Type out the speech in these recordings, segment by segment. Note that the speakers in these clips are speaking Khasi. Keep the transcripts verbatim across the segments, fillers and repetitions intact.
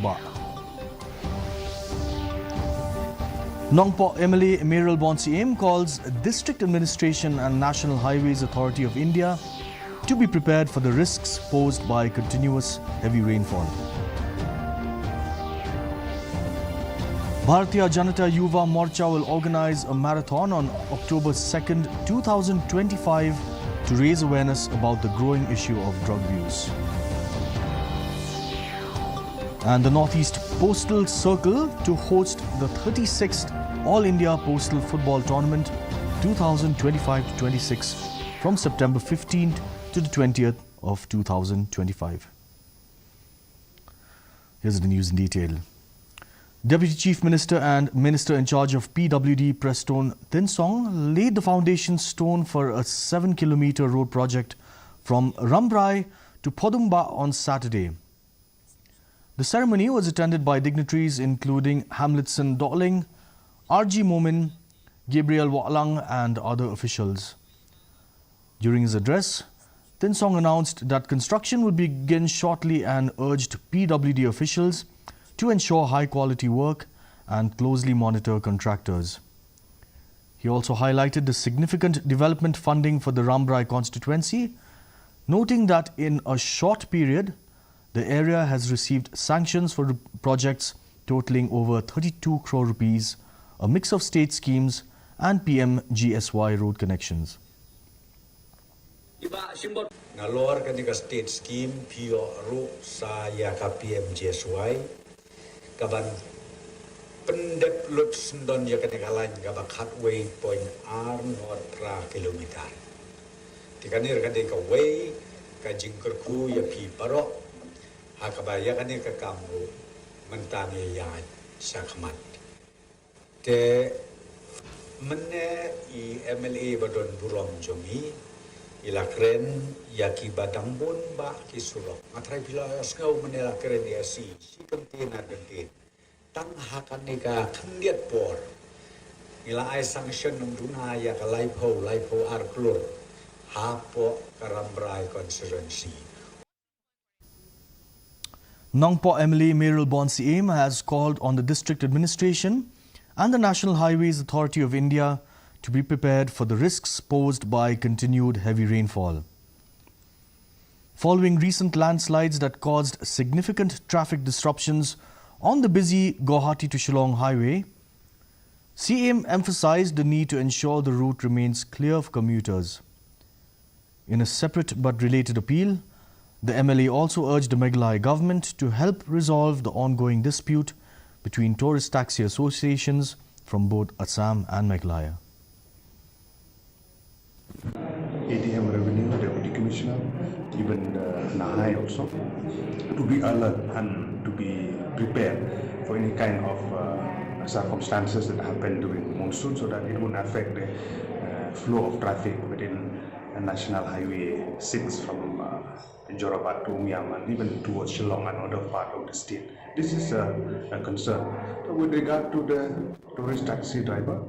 Bah. Nongpoh M L A Mayralborn Syiem calls District Administration and National Highways Authority of India to be prepared for the risks posed by continuous heavy rainfall. Bharatiya Janata Yuva Morcha will organize a marathon on October second, two thousand twenty-five, to raise awareness about the growing issue of drug abuse. And the Northeast Postal Circle to host the thirty-sixth All India Postal Football Tournament two thousand twenty-five to twenty-six from September fifteenth to the twentieth of two thousand twenty-five. Here's the news in detail. Deputy Chief Minister and Minister in charge of P W D Prestone Tynsong laid the foundation stone for a seven kilometer road project from Rambrai to Phodumbah on Saturday. The ceremony was attended by dignitaries including Hamletson Dohling, R G Momin, Gabriel Wahlang and other officials. During his address, Tynsong announced that construction would begin shortly and urged P W D officials to ensure high quality work and closely monitor contractors. He also highlighted the significant development funding for the Rambrai constituency, noting that in a short period, the area has received sanctions for projects totaling over thirty-two crore rupees, a mix of state schemes and P M G S Y road connections. Nalor kane ka state scheme phi ïoh ruh sa ïa ka P M G S Y, kaban pyndep lut syndon ïa kane ka lain kaba khatwei point ar nod phra kilometer. Te kane ka dei kawei ka jingkyrkhu ïa phi baroh, ha kaba ïa kane ka kam ruh mynta ngi ïaid shakhmat. Te mynne i M L A ba don burom jong ngi i la kren ïa kiba dang bun bah ki surok. Nga tharai phi la sngew mynne la kren ïa shi, shi kyntien ar kyntien. Tang ha kane ka khyndiat por ngi la ai sanction ym duna ïa ka laiphew, laiphew ar klur hapoh ka Rambrai constituency. Nongpoh M L A Mayralborn Syiem has called on the district administration and the National Highways Authority of India to be prepared for the risks posed by continued heavy rainfall. Following recent landslides that caused significant traffic disruptions on the busy Guwahati to Shillong highway, Syiem emphasized the need to ensure the route remains clear for commuters. In a separate but related appeal, the M L A also urged the Meghalaya government to help resolve the ongoing dispute between tourist taxi associations from both Assam and Meghalaya. A D M Revenue, Deputy Commissioner, even the Nahai also, to be alert and to be prepared for any kind of uh, circumstances that happen during monsoon, so that it won't affect the uh, flow of traffic within National Highway six from uh, Jorabat to Umiam and even towards Shillong and other part of the state. This is a, a concern. So with regard to the tourist taxi driver,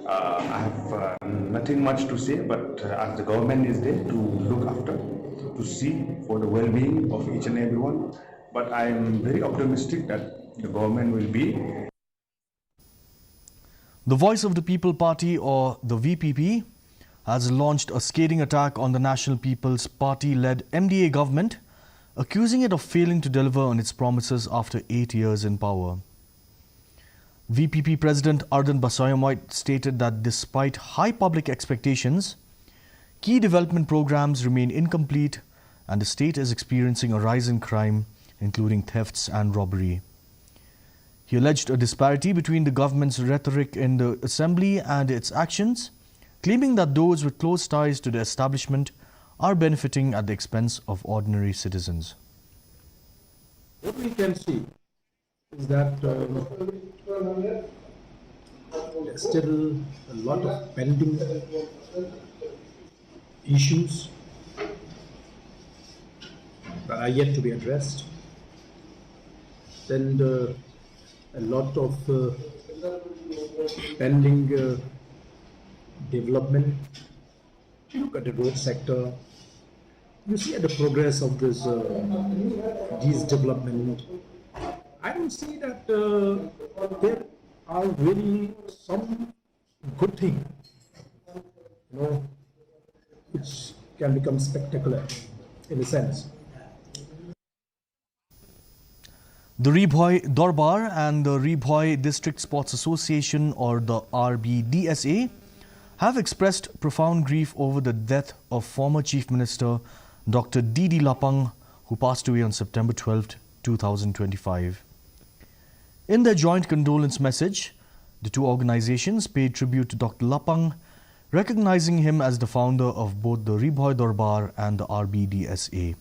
uh, I have uh, nothing much to say, but uh, as the government is there to look after, to see for the well-being of each and everyone. But I am very optimistic that the government will be The Voice of the People Party, or the V P P, has launched a scathing attack on the National People's Party-led M D A government, accusing it of failing to deliver on its promises after eight years in power. V P P President Ardent Basaiawmoit stated that despite high public expectations, key development programs remain incomplete and the state is experiencing a rise in crime, including thefts and robbery. He alleged a disparity between the government's rhetoric in the assembly and its actions, claiming that those with close ties to the establishment are benefiting at the expense of ordinary citizens. What we can see is that um, there's still a lot of pending issues that are yet to be addressed. Then uh, a lot of uh, pending uh, development. If you look at the road sector, you see at the progress of this uh, these development, I don't see that uh, there are really some good thing, you know, which can become spectacular in a sense. The Ri Bhoi Dorbar and the Ri Bhoi District Sports Association, or the R B D S A, have expressed profound grief over the death of former Chief Minister Doctor D D Lapang, who passed away on September twelfth, two thousand twenty-five. In their joint condolence message, the two organizations paid tribute to Doctor Lapang, recognizing him as the founder of both the Ri Bhoi Dorbar and the R B D S A.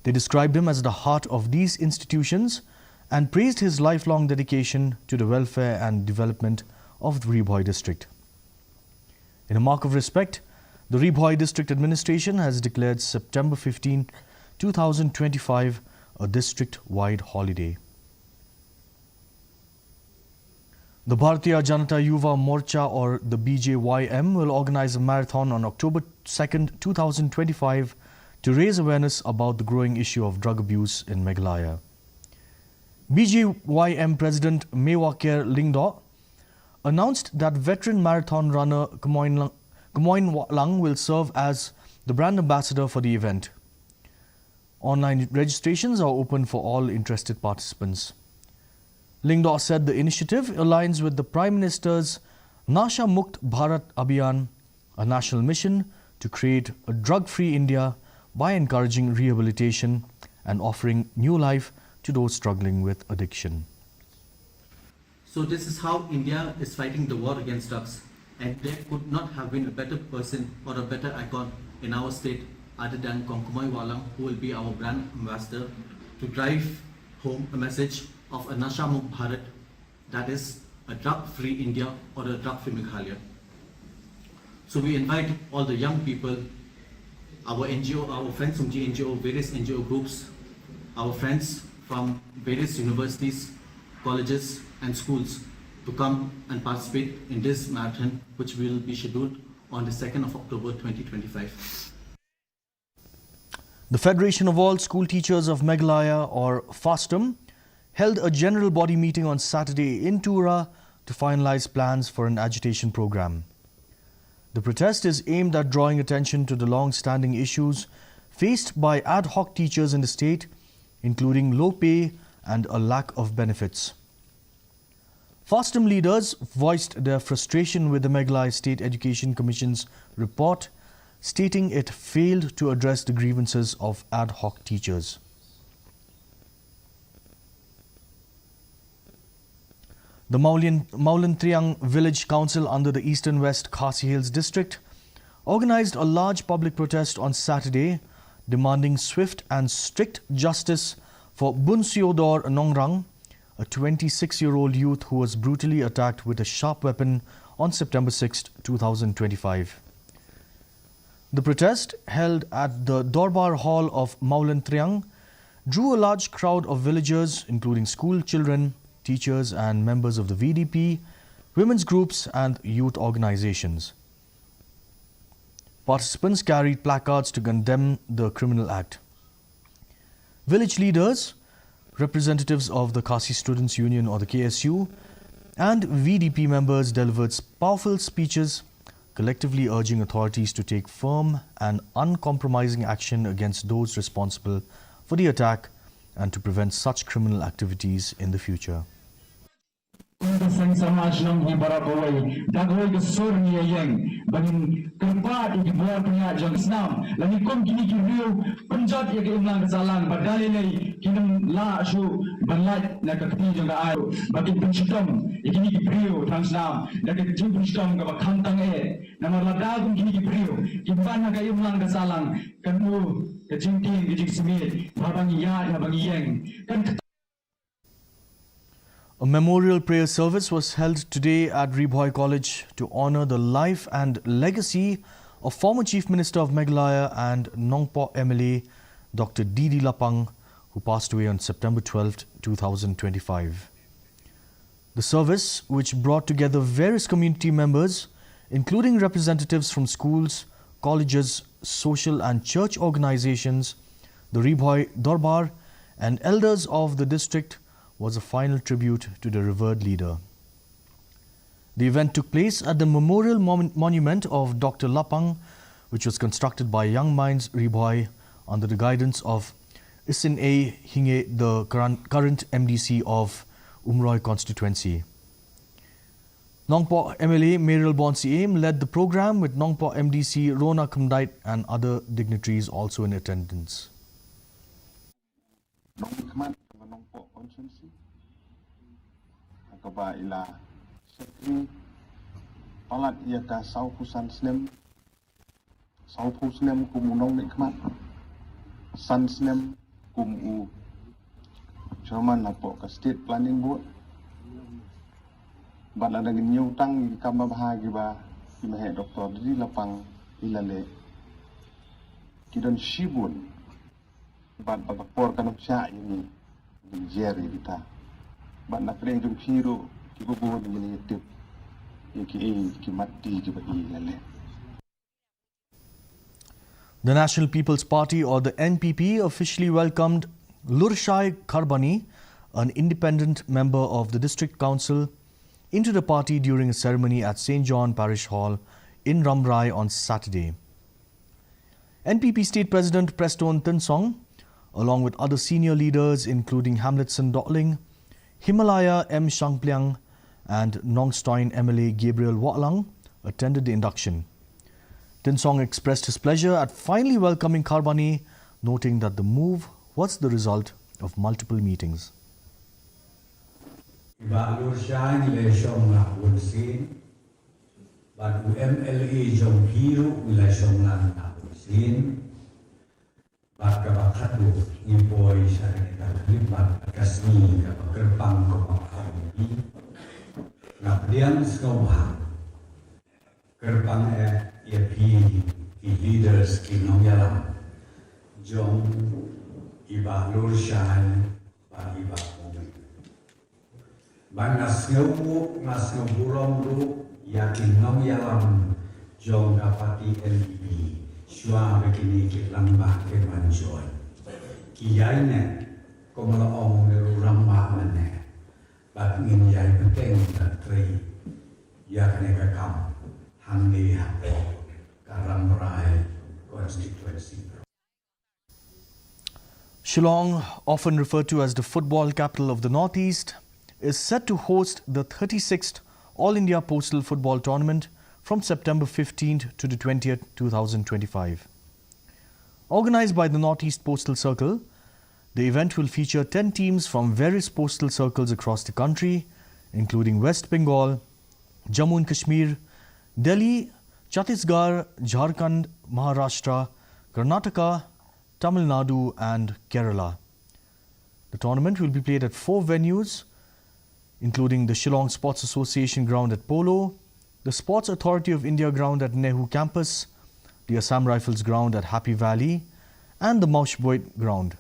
They described him as the heart of these institutions and praised his lifelong dedication to the welfare and development of the Ri Bhoi district. In a mark of respect, the Ri Bhoi District Administration has declared September fifteenth, two thousand twenty-five a district-wide holiday. The Bharatiya Janata Yuva Morcha, or the B J Y M, will organize a marathon on October second, two thousand twenty-five, to raise awareness about the growing issue of drug abuse in Meghalaya. B J Y M President Mewakher Lyngdoh announced that veteran marathon runner Kamoin Lang, Kamoin Wa-, Lang will serve as the brand ambassador for the event. Online registrations are open for all interested participants. Lyngdoh said the initiative aligns with the Prime Minister's Nasha Mukt Bharat Abhiyan, a national mission to create a drug-free India by encouraging rehabilitation and offering new life to those struggling with addiction. So this is how India is fighting the war against drugs. And there could not have been a better person or a better icon in our state other than Kong Kamoin Wah Lang, who will be our brand ambassador to drive home a message of a Nasha Mukt Bharat, that is a drug-free India or a drug-free Meghalaya. So we invite all the young people, our N G O, our friends from the N G O, various N G O groups, our friends from various universities, colleges and schools to come and participate in this marathon, which will be scheduled on the second of October twenty twenty-five. The Federation of All School Teachers of Meghalaya, or FASTOM, held a general body meeting on Saturday in Tura to finalize plans for an agitation program. The protest is aimed at drawing attention to the long-standing issues faced by ad hoc teachers in the state, including low pay and a lack of benefits. FASTOM leaders voiced their frustration with the Meghalaya State Education Commission's report, stating it failed to address the grievances of ad hoc teachers. The Mawlyn-, Mawlynthriang Village Council under the Eastern West Khasi Hills District organized a large public protest on Saturday, demanding swift and strict justice for Bunsiodor Nongrang, a twenty-six-year-old youth who was brutally attacked with a sharp weapon on September sixth, two thousand twenty-five. The protest, held at the Dorbar Hall of Mawlynthriang, drew a large crowd of villagers, including school children, teachers, and members of the V D P, women's groups, and youth organizations. Participants carried placards to condemn the criminal act. Village leaders, representatives of the Khasi Students Union, or the K S U, and V D P members delivered powerful speeches, collectively urging authorities to take firm and uncompromising action against those responsible for the attack and to prevent such criminal activities in the future. Kum ka seng samaj long hi para kawei, da kawei ka sur ngi ïeng, ba ngin kyrpad ïa ki bor pynïaid jong snam, lane kum kine ki briew pynjot ïa ka imlang ka sahlang, ba da lei lei kin ym lah shuh ban lait na ka kti jong ka aiñ, ba kin pynshitom ïa kine ki briew thrang snam da ka jingpynshitom kaba kham tang eh. Namar lada kum kine ki briew kin pan ha ka imlang ka sahlang, kan u ka jingtieng ka jingsmit, haba ngi ïaid haba ngi ïeng kan A memorial prayer service was held today at Ri Bhoi College to honor the life and legacy of former Chief Minister of Meghalaya and Nongpoh M L A, Doctor D D Lapang, who passed away on September twelfth, two thousand twenty-five. The service, which brought together various community members, including representatives from schools, colleges, social and church organizations, the Ri Bhoi Dorbar, and elders of the district, was a final tribute to the revered leader. The event took place at the memorial mon- monument of Doctor Lapang, which was constructed by Young Minds Ri Bhoi under the guidance of Isin A Hinge, the current, current M D C of Umroi constituency. Nongpoh M L A Mayralborn Syiem led the program, with Nongpoh M D C Rona Khymdait and other dignitaries also in attendance. Nongkhmat ka Nongpoh constituency, ka ba ila sekri palat ia ka saw phew san snem, saw phew snem kum u nongmihkhmat, san snem kum u chairman napoh ka State Planning Board. Bad lada ngin ïoh tang ki kam babha ki ba ki maheh Doktor Didi Lapang i la leh, ki don shibun. Bad ba ka por ka nang shah ïa ngi, ngi jer ïa kita. Bad na pdeng jong phi ruh ki babun ngi ngi tip ïa ki, ki mat di ki ba i la leh. The National People's Party, or the N P P, officially welcomed Lurshai Kharbani, an independent member of the District Council, into the party during a ceremony at Saint John Parish Hall in Rambrai on Saturday. N P P State President Prestone Tynsong, along with other senior leaders including Hamletson Dohling, Himalaya M Shangpliang, and Nongstoin M L A Gabriel Wahlang, attended the induction. Tynsong expressed his pleasure at finally welcoming Kharbani, noting that the move was the result of multiple meetings. I Bah Lurshai ngi la shong lang bun sien, bad u M L A jong phi ruh ngi la shong lang bun sien. Bad kaba khatduh ngi poi sha kane ka khyllipmat ka sngi kaba kyrpang kaba khatduh ngi. Nga pdiang sngewbha kyrpang eh ïa phi ki leaders, ki nongïalam jong i Bah Lurshai bad i Bah Mawei. Bad nga sngew, nga sngew burom ruh ïa ki nongïalam jong ka party N P P shuwa ba kine ki rangbah kin wan join. Ki ïaineh kumba la ong ne ruh rangbah mane. Bad ngin ïai bteng bad trei ïa kane ka kam hangne hapoh ka Rambrai constituency. Shillong, often referred to as the football capital of the Northeast, is set to host the thirty-sixth All India Postal Football Tournament from September fifteenth to the twentieth, two thousand twenty-five. Organized by the Northeast Postal Circle, the event will feature ten teams from various postal circles across the country, including West Bengal, Jammu and Kashmir, Delhi, Chhattisgarh, Jharkhand, Maharashtra, Karnataka, Tamil Nadu, and Kerala. The tournament will be played at four venues, including the Shillong Sports Association ground at Polo, the Sports Authority of India ground at Nehu campus, the Assam Rifles ground at Happy Valley, and the Maushboit ground.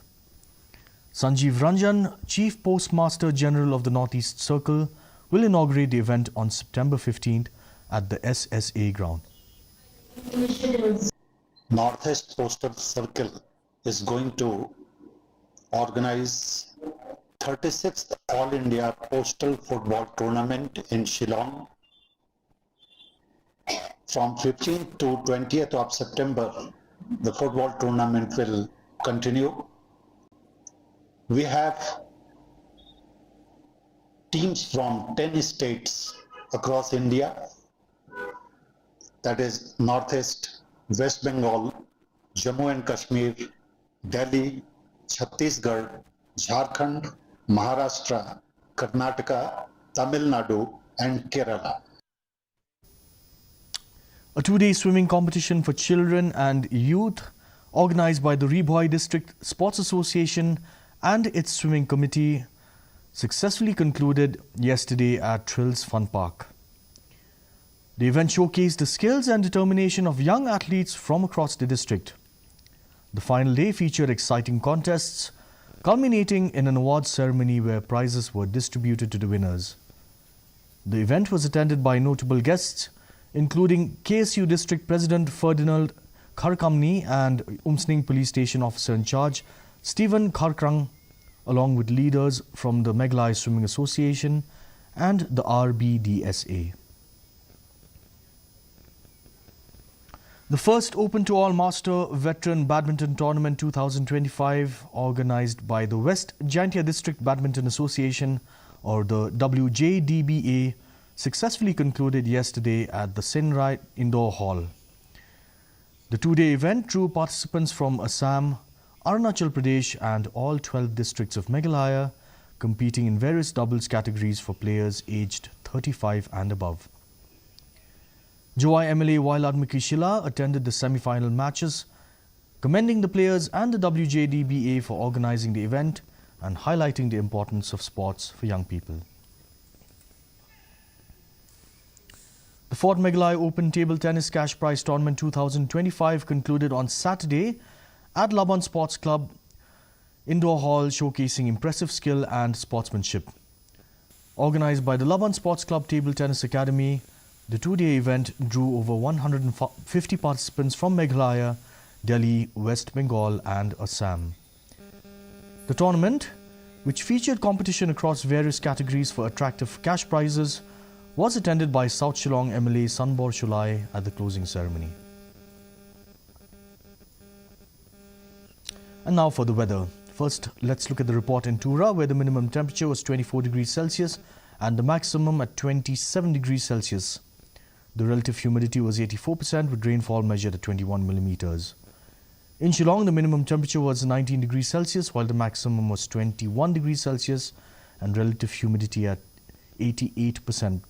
Sanjeev Ranjan, Chief Postmaster General of the Northeast Circle, will inaugurate the event on September fifteenth at the S S A ground. Northeast Postal Circle is going to organize thirty-sixth All India Postal Football Tournament in Shillong from fifteenth to twentieth of September. The football tournament will continue. We have teams from ten states across India, that is Northeast, West Bengal, Jammu and Kashmir, Delhi, Chhattisgarh, Jharkhand, Maharashtra, Karnataka, Tamil Nadu, and Kerala. A two-day swimming competition for children and youth, organized by the Ri Bhoi District Sports Association and its swimming committee, successfully concluded yesterday at Thrills Fun Park. The event showcased the skills and determination of young athletes from across the district. The final day featured exciting contests, culminating in an awards ceremony where prizes were distributed to the winners. The event was attended by notable guests, including K S U District President Ferdinand Kharkamni and Umsning Police Station Officer in Charge Stephen Kharkrang, along with leaders from the Meghalaya Swimming Association and the R B D S A. The first Open to All Master Veteran Badminton Tournament two thousand twenty-five, organized by the West Jaintia District Badminton Association, or the W J D B A, successfully concluded yesterday at the Senrai Indoor Hall. The two-day event drew participants from Assam, Arunachal Pradesh, and all twelve districts of Meghalaya, competing in various doubles categories for players aged thirty-five and above. Jowai M L A Wailadmiki Shylla attended the semi-final matches, commending the players and the W J D B A for organizing the event and highlighting the importance of sports for young people. The fourth Meghalaya Open Table Tennis Cash Prize Tournament two thousand twenty-five concluded on Saturday at Laban Sports Club Indoor Hall, showcasing impressive skill and sportsmanship. Organized by the Laban Sports Club Table Tennis Academy, the two-day event drew over one hundred fifty participants from Meghalaya, Delhi, West Bengal, and Assam. The tournament, which featured competition across various categories for attractive cash prizes, was attended by South Shillong M L A Sanbor Shullai at the closing ceremony. And now for the weather. First, let's look at the report in Tura, where the minimum temperature was twenty-four degrees Celsius and the maximum at twenty-seven degrees Celsius. The relative humidity was eighty-four percent, with rainfall measured at twenty-one millimeters. In Shillong, the minimum temperature was nineteen degrees Celsius, while the maximum was twenty-one degrees Celsius, and relative humidity at eighty-eight percent.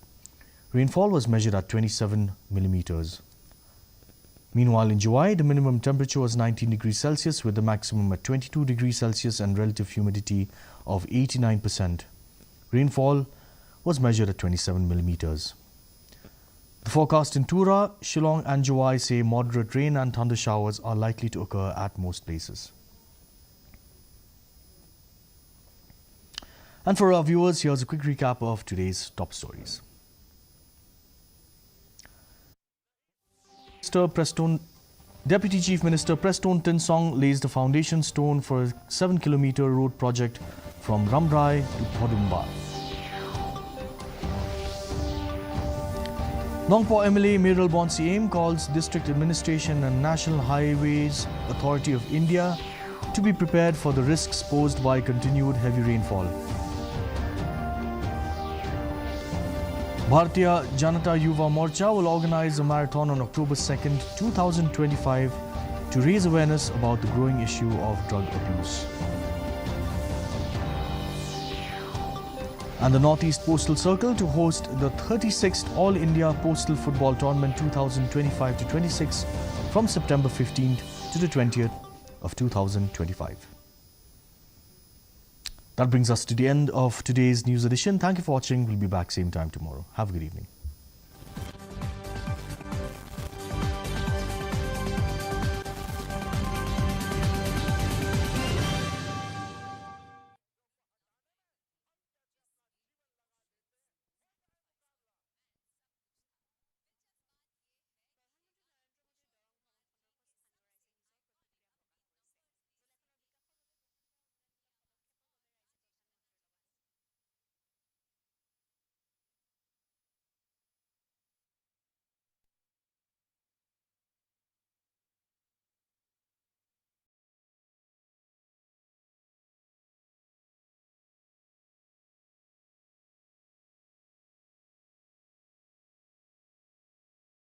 Rainfall was measured at twenty-seven millimeters. Meanwhile, in Jowai, the minimum temperature was nineteen degrees Celsius, with the maximum at twenty-two degrees Celsius and relative humidity of eighty-nine percent. Rainfall was measured at twenty-seven millimeters. The forecast in Tura, Shillong, and Jowai say moderate rain and thunder showers are likely to occur at most places. And for our viewers, here's a quick recap of today's top stories. Minister Prestone, Deputy Chief Minister Prestone Tynsong lays the foundation stone for a seven kilometer road project from Rambrai to Podumba. Nongpoh M L A Mayralborn Syiem calls District Administration and National Highways Authority of India to be prepared for the risks posed by continued heavy rainfall. Bharatiya Janata Yuva Morcha will organize a marathon on October second, two thousand twenty-five, to raise awareness about the growing issue of drug abuse. And the Northeast Postal Circle to host the thirty-sixth All India Postal Football Tournament two thousand twenty-five to twenty-six from September fifteenth to the twentieth of two thousand twenty-five. That brings us to the end of today's news edition. Thank you for watching. We'll be back same time tomorrow. Have a good evening.